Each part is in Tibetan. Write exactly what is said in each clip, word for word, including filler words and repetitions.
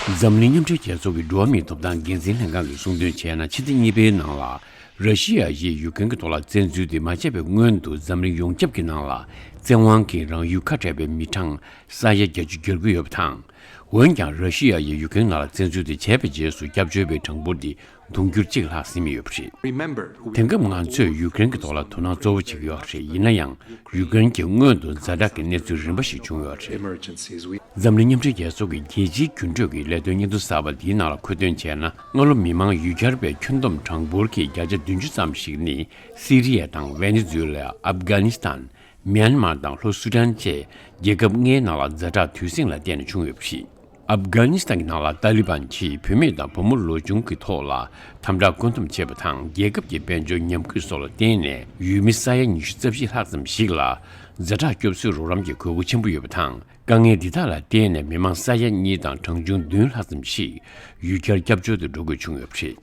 འཛམ་གླིང་མཉམ་འབྲེལ་རྒྱལ་ཚོགས་ཀྱི་འགྲོ་བ་མིའི་ཐོབ་ཐང་འགན་འཛིན་ལྷན་ཁང་གིས་གསུངས་དོན་བྱས་ན། ཕྱི་ཟླ་གཉིས་པའི་ནང་ལ་ར་ཤི་ཡ་ཡིས་ཡུཀ་རེན་གྱི་ཐོག་ལ་བཙན་འཛུལ་དེ་མ་བྱས་པའི་སྔོན་དུ་འཛམ་གླིང་ཡོངས་ཁྱབ་ཀྱི་ནང་ལ་བཙན་དབང་གིས་རང་ཡུལ་ཁ་བྲལ་བའི་མི་གྲངས་ས་ཡ་བརྒྱད་ཅུ་བརྒལ་གྱི་ཡོད་པ་དང་། འོན་ཀྱང་ར་ཤི་ཡ་ཡིས་ཡུཀ་རེན་ནང་ལ་བཙན་འཛུལ་དེ་བྱས་པའི་རྗེས་སུ་སྐྱབས་བཅོལ་བའི་གྲངས་འབོར་དེ་དུང་ཕྱུར་གཅིག་ལྷག་ཟིན་ཡོད་པ་རེད། Remember, we དེང་སྐབས་ང་ཚོས་ཡུཀ་རེན་གྱི་ཐོག་ལ་དོ་སྣང་གཙོ་བོ་བྱེད་ཀྱི་ཡོད་རེད། ཡིན་ན་ཡང་ཡུཀ་རེན་གྱི་སྔོན་དུ་ཛ་དྲག་གི་གནས་ཚུལ་རིམ་པ་ཞིག་བྱུང་ཡོད་རེད། Emergencies. We འཛམ་གླིང་མཉམ་འབྲེལ་རྒྱལ་ཚོགས་ཀྱི་རྒྱལ་སྤྱིའི་འགྱུར་འགྲོས་ཀྱི་ལས་དོན་སྙན་ཐོ་གསར་པ་འདིའི་ནང་ལ་འཁོད་དོན་བྱས་ན། སྔ་ལོ་མི་མང་ཡུལ་གྱར་བའི་ཁྱོན་བསྡོམས་གྲངས་འབོར་གྱི་བརྒྱ་ཆ་བདུན་ཅུ་ཙམ་ཞིག་ནི་སི་རི་ཡ་དང་ཝེ་ནེ་ཛུ་ལ། ཨབ་གྷ་ནི་སི་ཐན། མྱན་མར་དང་ལྷོ་སུ་ཌན་བཅས་རྒྱལ་ཁབ་ལྔའི་ནང་ལ་ཛ་དྲག་དུས་ཟིང་ལ་བརྟེན་ནས་བྱུང་ཡོད་པ་རེད། ཨབ་གྷ་ནི་སི་ཐན་གྱི་ནང་ལ་ཏཱ་ལི་བན་གྱིས་བུད་མེད་དང་བུ་མོ་ལོ་ཆུང་གི་ཐོག་ལ་དམ་དྲག་བཀོད་འདོམས་བྱས་པ་དང་། རྒྱལ་ཁབ་ཀྱི་དཔལ་འབྱོར་ཉམས་རྒུད་སོགས་ལ་བརྟེན་ནས་ཡུལ་མི་ས་ཡ་ཉི་ཤུ་རྩ་བཞི་ལྷག་ཙམ་ཞིག་ལ་ཛ་དྲག་སྐྱོབ་གསོའི་རོགས་རམ་གྱི་དགོས་མཁོ་ཆེན་པོ་ཡོད་པ་དང་། དཀའ་ངལ་འདི་དག་ལ་བརྟེན་ནས་མི་མང་ས་ཡ་གཉིས་དང་གྲངས་ཆུང་བདུན་ལྷག་ཙམ་ཞིག་ཡུལ་གྱར་སྐྱབས་བཅོལ་དུ་འགྲོ་དགོས་བྱུང་ཡོད་པ་རེད།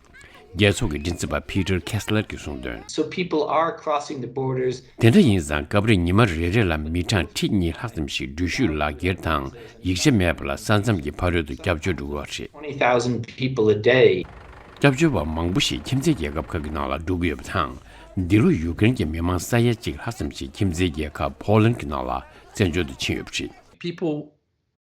རྒྱལ་ཚོགས་ཀྱི་མགྲིན་ཚབ་པ་Peter Kessler གྱིས་གསུངས་དོན། So people are crossing the borders. དེ་འདྲ་ཡིན་ཙང་སྐབས་རེ་ཉི་མ་རེ་རེ་ལ་མི་གྲངས་ཁྲི་གཉིས་ལྷག་ཙམ་ཞིག་འགྲུལ་བཞུད་ལག་འཁྱེར་དང་ཡིག་ཆ་མེད་པ་ལ་ས་མཚམས་ཀྱི་ཕ་རོལ་ཏུ་སྐྱབས་བཅོལ་འགྲོ་གི་ཡོད་རེད། Twenty thousand people a day. སྐྱབས་བཅོལ་བ་མང་པོ་ཞིག་ཁྱིམ་མཚེས་རྒྱལ་ཁབ་ཁག་གི་ནང་ལ་འགྲོ་གི་ཡོད་པ་དང་། འདི་ལོ་ཡུཀ་རེན་གྱི་མི་མང་ས་ཡ་གཅིག་ལྷག་ཙམ་ཞིག་ཁྱིམ་མཚེས་རྒྱལ་ཁབ་ཕོ་ལན་གྱི་ནང་ལ་བཙན་བྱོལ་དུ་ཕྱིན་ཡོད་པ་རེད། People,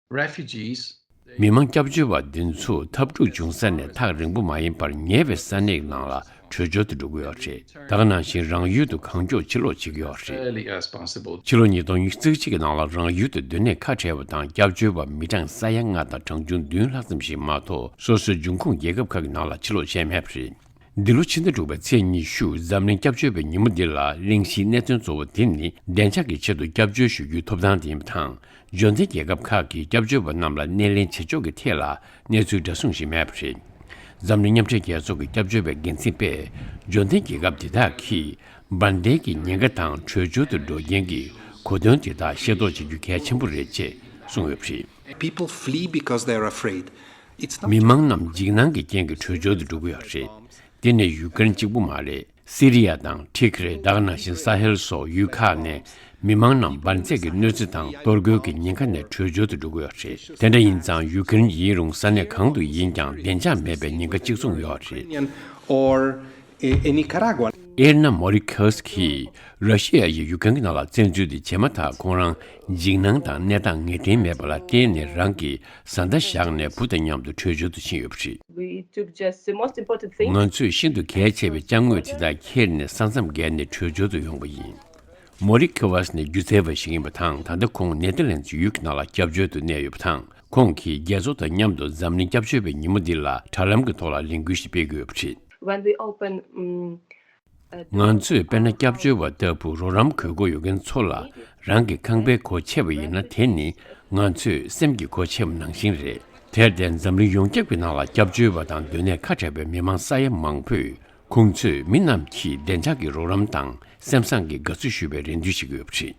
refugees, མི་མང་སྐྱབས་བཅོལ་བ་འདི་ཚོ་འཐབ་འཁྲུག་བྱུང་ས་ནས་ཐག་རིང་པོ་མ་ཡིན་པར་ཉེ་བའི་ས་གནས་ནང་ལ་བྲོས་བྱོལ་དུ་འགྲོ་གི་ཡོད་རེད། ད་ག་ནང་བཞིན་རང་ཡུལ་དུ་གང་མགྱོགས་ཕྱིར་ལོག་བྱེད་ཀྱི་ཡོད་རེད། Early as possible. ཕྱི་ལོ་ཉིས་སྟོང་ཉི་ཤུ་རྩ་གཅིག་གི་ནང་ལ་རང་ཡུལ་དུ་སྡོད་གནས་ཁ་བྲལ་བ་དང་སྐྱབས་བཅོལ་བ་མི་གྲངས་ས་ཡ་ལྔ་དང་གྲངས་ཆུང་བདུན་ལྷག་ཙམ་ཞིག་མ་གཏོགས་སོ་སོའི་འབྱུང་ཁུངས་རྒྱལ་ཁབ་ཁག་གི་ནང་ལ་ཕྱིར་ལོག་བྱས་མེད་པ་རེད། འདི་ལོ་ཕྱི་ཟླ་དྲུག་པའི་ཚེས་ཉི་ཤུ་འཛམ་གླིང་སྐྱབས་བཅོལ་བའི་ཉིན་མོ་འདི་ལ་གླེང་གཞིའི་གནད་དོན་གཙོ་བོ་དེ་ནི་བདེ་འཇགས་ཀྱི་ཆེད་དུ་སྐྱབས་བཅོལ་ཞུ་རྒྱུའི་ཐོབ་ཐང་དེ་ཡིན་པ་དང་། འབྱོར་ལྡན་རྒྱལ་ཁབ་ཁག་གིས་སྐྱབས་བཅོལ་བ་རྣམས་ལ་སྣེ་ལེན་བྱེད་ཕྱོགས་ཀྱི་ཐད་ལ་གནས་ཚུལ་འདྲ་མཚུངས་ཤིག་མེད་པ་རེད། འཛམ་གླིང་མཉམ་འབྲེལ་རྒྱལ་ཚོགས་ཀྱི་སྐྱབས་བཅོལ་བའི་འགན་འཛིན་པས་འབྱོར་ལྡན་རྒྱལ་ཁབ་དེ་དག་གིས་འབར་མདེལ་གྱི་ཉེན་ཁ་དང་བྲོས་བྱོལ་དུ་འགྲོ་རྐྱེན་གྱི་གོ་དོན་དེ་དག་ཤེས་རྟོགས་བྱེད་རྒྱུ་གལ་ཆེན་པོ་རེད་ཅེས་གསུངས་ཡོད་པ་རེད། People flee because they are afraid. It's not མི་མང་རྣམས་འཇིགས་སྣང་གི་རྐྱེན་གྱིས་བྲོས་བྱོལ་དུ་འགྲོ་གི་ཡོད་རེད། དེ་ནི་ཡུཀ་རེན་གཅིག་པུ་མ་རེད། སི་རི་ཡ་དང་ཊི་ཁི་རེ། ད་ག་ནང་བཞིན་ས་ཧེལ་སོགས་ཡུལ་ཁག་ནས་མི་མང་རྣམས་འབར་རྫས་ཀྱི་གནོད་འཚེ་དང་གཏོར་རྒོལ་གྱི་ཉེན་ཁ་ནས་བྲོས་བྱོལ་དུ་འགྲོ་གི་ཡོད་རེད། དེ་འདྲ་ཡིན་ཙང་ཡུཀ་རེན་ཡིན་རུང་ས་གནས་གང་དུ་ཡིན་ཀྱང་བདེ་འཇགས་མེད་པའི་ཉེན་ཁ་གཅིག་མཚུངས་ཡོད་རེད། Ukrainian or a, a Nicaraguan. ཨེར་ན་མོ་རི་ཁོ་ཝ་སི་ཀིས་ར་ཤི་ཡ་ཡིས་ཡུཀ་རེན་གྱི་ནང་ལ་བཙན་འཛུལ་དེ་བྱས་མ་ཐག་ཁོང་རང་འཇིགས་སྣང་དང་གནས་སྟངས་ངེས་གཏན་མེད་པ་ལ་བརྟེན་ནས་རང་གི་བཟའ་ཟླ་བཞག་ནས་བུ་དང་མཉམ་དུ་བྲོས་བྱོལ་དུ་ཕྱིན་ཡོད་པ་རེད། We took just the most important things. ང་ཚོས་ཤིན་ཏུ་གལ་ཆེ་བའི་ཅ་དངོས་དེ་དག་ཁྱེར་ནས་ས་མཚམས་བརྒལ་ནས་བྲོས་བྱོལ་དུ་ཡོང་བ་ཡིན། མོ་རི་ཁོ་ཝ་སི་ནི་སྒྱུ་རྩལ་བ་ཞིག་ཡིན་པ་དང་། ད་ལྟ་ཁོང་ནེ་ཐར་ལན་ཛི་ཡུལ་གྱི་ནང་ལ་སྐྱབས་བཅོལ་དུ་གནས་ཡོད་པ་དང་། ཁོང་གིས་རྒྱལ་ཚོགས་དང་མཉམ་དུ་འཛམ་གླིང་སྐྱབས་བཅོལ་བའི་ཉིན་མོ་འདི་ལ་དྲ་ལམ་གྱི་ཐོག་ལ་ལས་འགུལ་ཞིག་སྤེལ་གྱི་ཡོད་པ་རེད། When we open, um, ང་ཚོས་དཔེར་ན་སྐྱབས་བཅོལ་བ་ལྟ་བུ་རོགས་རམ་དགོས་མཁོ་ཡོད་མཁན་ཚོ་ལ་རང་གི་ཁང་པའི་སྒོ་ཕྱེ་བ་ཡིན་ན། དེ་ནི་ང་ཚོས་སེམས་ཀྱི་སྒོ་ཕྱེ་བ་ནང་བཞིན་རེད། དེར་བརྟེན་འཛམ་གླིང་ཡོངས་ཁྱབ་ཀྱི་ནང་ལ་སྐྱབས་བཅོལ་བ་དང་སྡོད་གནས་ཁ་བྲལ་བའི་མི་མང་ས་ཡ་མང་པོས་ཁོང་ཚོས་མི་རྣམས་ཀྱིས་བདེ་འཇགས་ཀྱི་རོགས་རམ་དང་སེམས་བཟང་གི་དགའ་བསུ་ཞུ་བའི་རེ་འདུན་ཞུ་གི་ཡོད་པ་རེད།